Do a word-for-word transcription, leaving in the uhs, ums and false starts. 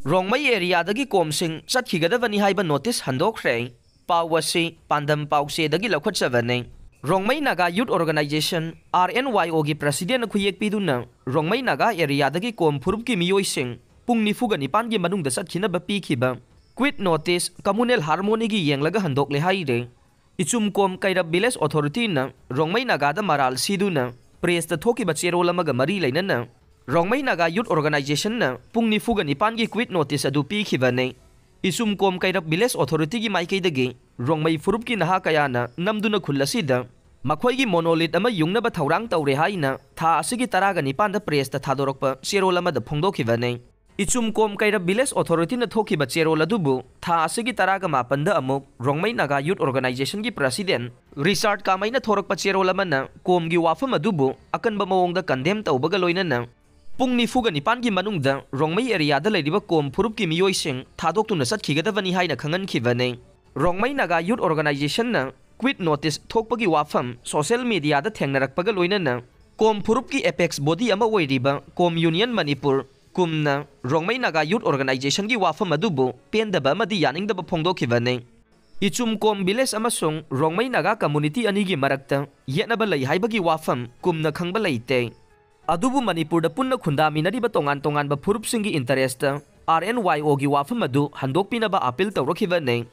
ꯔꯣꯡꯃꯩ ꯑꯦꯔꯤꯌꯥꯗꯒꯤ ꯀꯣꯝꯁꯤꯡ ꯆꯠꯈꯤꯒꯗꯕꯅꯤ ꯍꯥꯏꯕ ꯅꯣꯇꯤꯁ ꯍꯟꯗꯣꯛꯈ꯭ꯔꯦ꯫ ꯄꯥꯎ ꯑꯁꯤ ꯄꯥꯟꯗꯝ ꯄꯥꯎꯆꯦꯗꯒꯤ ꯂꯧꯈꯠꯆꯕꯅꯤ꯫ ꯔꯣꯡꯃꯩ ꯅꯥꯒꯥ ꯌꯨꯠ ꯑꯣꯔꯒꯅꯥꯏꯖꯦꯁꯟ, ꯑꯥꯔ ꯑꯦꯟ ꯋꯥꯏ ꯑꯣꯒꯤ ꯄ꯭ꯔꯁꯤꯗꯦꯟꯅ ꯈꯨꯌꯦꯛ ꯄꯤꯗꯨꯅ ꯔꯣꯡꯃꯩ ꯅꯥꯒꯥ ꯑꯦꯔꯤꯌꯥꯗꯒꯤ ꯀꯣꯝ ꯐꯨꯔꯨꯞꯀꯤ ꯃꯤꯑꯣꯏꯁꯤꯡ ꯄꯨꯡ ꯅꯤꯐꯨꯒ ꯅꯤꯄꯥꯟꯒꯤ ꯃꯅꯨꯡꯗ ꯆꯠꯈꯤꯅꯕ ꯄꯤꯈꯤꯕ ꯀ꯭ꯋꯤꯠ ꯅꯣꯇꯤꯁ ꯀꯝꯃꯨꯅꯦꯜ ꯍꯥꯔꯃꯣꯅꯤꯒꯤ ꯌꯦꯡꯂꯒ ꯍꯟꯗꯣꯛꯂꯦ ꯍꯥꯏꯔꯦ꯫ ꯏꯆꯨꯝꯀꯣꯝ ꯀꯩꯔꯞ ꯚꯤꯂꯦꯖ ꯑꯣꯊꯣꯔꯤꯇꯤꯅ ꯔꯣꯡꯃꯩ ꯅꯥꯒꯥꯗ ꯃꯔꯥꯜ ꯁꯤꯗꯨꯅ ꯄ꯭ꯔꯦꯁꯇ ꯊꯣꯛꯈꯤꯕ ꯆꯦꯔꯣꯜ ꯑꯃꯒ ꯃꯔꯤ ꯂꯩꯅꯅ ꯔꯣꯡꯃꯩ ꯅꯥꯒꯥ ꯌꯨꯠ ꯑꯣꯔꯒꯅꯥꯏꯖꯦꯁꯟꯅ ꯄꯨꯡ ꯅꯤꯐꯨꯒ ꯅꯤꯄꯥꯟꯒꯤ ꯀ꯭ꯋꯤꯠ ꯅꯣꯇꯤꯁ ꯑꯗꯨ ꯄꯤꯈꯤꯕꯅꯤ꯫ ꯏꯆꯨꯝꯀꯣꯝ ꯀꯩꯔꯞ ꯚꯤꯂꯦꯖ ꯑꯣꯊꯣꯔꯤꯇꯤꯒꯤ ꯃꯥꯏꯀꯩꯗꯒꯤ ꯔꯣꯡꯃꯩ ꯐꯨꯔꯨꯞꯀꯤ ꯅꯍꯥ ꯀꯌꯥꯅ ꯅꯝꯗꯨꯅ ꯈꯨꯜ ꯑꯁꯤꯗ ꯃꯈꯣꯏꯒꯤ ꯃꯣꯅꯣꯂꯤꯠ ꯑꯃ ꯌꯨꯡꯅꯕ ꯊꯧꯔꯥꯡ ꯇꯧꯔꯦ ꯍꯥꯏꯅ ꯊꯥ ꯑꯁꯤꯒꯤ ꯇꯔꯥꯒ ꯅꯤꯄꯥꯟꯗ ꯄ꯭ꯔꯦꯁꯇ ꯊꯥꯗꯣꯔꯛꯄ ꯆꯦꯔꯣꯜ ꯑꯃꯗ ꯐꯣꯡꯗꯣꯛꯈꯤꯕꯅꯤ꯫ ꯏꯆꯨꯝꯀꯣꯝ ꯀꯩꯔꯞ ꯚꯤꯂꯦꯖ ꯑꯣꯊꯣꯔꯤꯇꯤꯅ ꯊꯣꯛꯈꯤꯕ ꯆꯦꯔꯣꯜ ꯑꯗꯨꯕꯨ ꯊꯥ ꯑꯁꯤꯒꯤ ꯇꯔꯥꯒ ꯃꯥꯄꯟꯗ ꯑꯃꯨꯛ ꯔꯣꯡꯃꯩ ꯅꯥꯒꯥ ꯌꯨꯠ ꯑꯣꯔꯒꯅꯥꯏꯖꯦꯁꯟꯒꯤ ꯄ꯭ꯔꯁꯤꯗꯦꯟ ꯔꯤꯆꯥꯔꯗ ꯀꯥꯃꯩꯅ ꯊꯣꯔꯛꯄ ꯆꯦꯔꯣꯜ ꯑꯃꯅ ꯀꯣꯝꯒꯤ ꯋꯥꯐꯝ ꯑꯗꯨꯕꯨ ꯑꯀꯟꯕ ꯃꯑꯣꯡꯗ ꯀꯟꯗꯦꯝ ꯇꯧꯕꯒ ꯂꯣꯏꯅꯅ ꯄꯨꯡ ꯅꯤꯐꯨꯒ ꯅꯤꯄꯥꯟꯒꯤ ꯃꯅꯨꯡꯗ ꯔꯣꯡꯃꯩ ꯑꯦꯔꯤꯌꯥꯗ ꯂꯩꯔꯤꯕ ꯀꯣꯝ ꯐꯨꯔꯨꯞꯀꯤ ꯃꯤꯑꯣꯏꯁꯤꯡ ꯊꯥꯗꯣꯛꯇꯨꯅ ꯆꯠꯈꯤꯒꯗꯕꯅꯤ ꯍꯥꯏꯅ ꯈꯪꯍꯟꯈꯤꯕꯅꯤ꯫ ꯔꯣꯡꯃꯩ ꯅꯥꯒꯥ ꯌꯨꯠ ꯑꯣꯔꯒꯅꯥꯏꯖꯦꯁꯟꯅ ꯀ꯭ꯋꯤꯠ ꯅꯣꯇꯤꯁ ꯊꯣꯛꯄꯒꯤ ꯋꯥꯐꯝ ꯁꯣꯁꯤꯌꯦꯜ ꯃꯤꯗꯤꯌꯥꯗ ꯊꯦꯡꯅꯔꯛꯄꯒ ꯂꯣꯏꯅꯅ ꯀꯣꯝ ꯐꯨꯔꯨꯞꯀꯤ ꯑꯦꯄꯦꯛꯁ ꯕꯣꯗꯤ ꯑꯃ ꯑꯣꯏꯔꯤꯕ ꯀꯣꯝ ꯌꯨꯅꯤꯌꯟ ꯃꯅꯤꯄꯨꯔ, ꯀꯨꯝꯅ ꯔꯣꯡꯃꯩ ꯅꯥꯒꯥ ꯌꯨꯠ ꯑꯣꯔꯒꯅꯥꯏꯖꯦꯁꯟꯒꯤ ꯋꯥꯐꯝ ꯑꯗꯨꯕꯨ ꯄꯦꯟꯗꯕ ꯑꯃꯗꯤ ꯌꯥꯅꯤꯡꯗꯕ ꯐꯣꯡꯗꯣꯛꯈꯤꯕꯅꯤ꯫ ꯏꯆꯨꯝꯀꯣꯝ ꯚꯤꯂꯦꯖ ꯑꯃꯁꯨꯡ ꯔꯣꯡꯃꯩ ꯅꯥꯒꯥ ꯀꯝꯃꯨꯅꯤꯇꯤ ꯑꯅꯤꯒꯤ ꯃꯔꯛꯇ ꯌꯦꯠꯅꯕ ꯂꯩ ꯍꯥꯏꯕꯒꯤ ꯋꯥꯐꯝ ꯀꯨꯝꯅ ꯈꯪꯕ ꯂꯩꯇꯦ꯫ ꯑꯗꯨꯕꯨ ꯃꯅꯤꯄꯨꯔꯗ ꯄꯨꯟꯅ ꯈꯨꯟꯗꯥꯃꯤꯟꯅꯔꯤꯕ ꯇꯣꯉꯥꯟ ꯇꯣꯉꯥꯟꯕ ꯐꯨꯔꯨꯞꯁꯤꯡꯒꯤ ꯏꯟꯇꯔꯦꯁꯇ ꯑꯥꯔ ꯑꯦꯟ ꯋꯥꯏ ꯑꯣꯒꯤ ꯋꯥꯐꯝ ꯑꯗꯨ ꯍꯟꯗꯣꯛꯄꯤꯅꯕ ꯑꯥꯄꯤꯜ ꯇꯧꯔꯛꯈꯤꯕꯅꯤ꯫